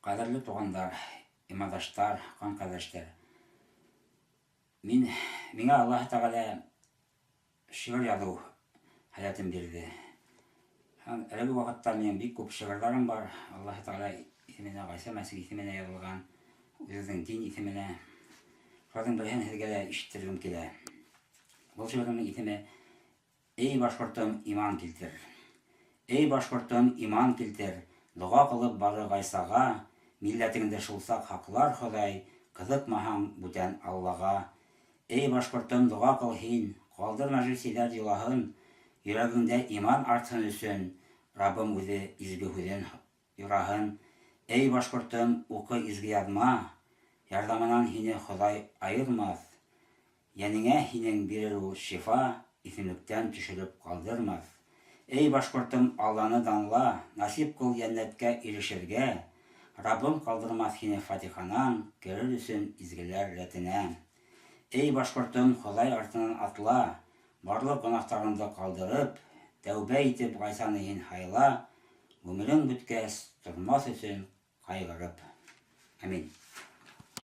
Ҡәҙерле туғандар, имандаштар, ҡан ҡәрҙәштәр. Мин миңә Аллаһ Тәғәлә шиғыр яҙыу һәләтен бирҙе. Һәм әлеге ваҡытта минең бик күп шиғырҙарым бар. Аллаһ Тәғәлә исеменә, Ғайса Мәсих исеменә яҙылған, үҙебеҙҙең дин исеменә. Шуларҙың береһен һеҙгә лә ишеттергем килә. Был шиғырымның исеме Эй, башҡортом, иман килтер. Эй, башҡортом, иман килтер, Доға ҡылып бары Ғайсаға, Милләтеңде шул саҡ һаҡлар Хоҙай, Ҡыҙыҡмаһаң бүтән Аллаға. Эй, башҡортом, доға ҡыл һин, Ҡалдыр мәжүсиҙәр йолаһын, Йөрәгеңдә иман артһын өсөн, Раббым үҙе изге һүҙен юраһын. Эй, башҡортом, уҡы изге яҙма, Ярҙамынан һине Хоҙай айырмаҫ. Йәнеңә һинең бирер ул шифа, Иҫемлектән төшөрөп ҡалдырмаҫ. Эй, башҡортом, Алланы данла, Насип ҡыл йәннәткә ирешергә. Раббым ҡалдырмаҫ һине фатиханан, Керер өсөн изгеләр рәтенә. Эй, башҡортом, Хоҙай артынан атла, Барлыҡ гонаһтарыңды ҡалдырып, Тәүбә итеп Ғайсаны һин һайла, Ғүмерең бөткәс, тормаҫ өсөн ҡайғырып. Амин.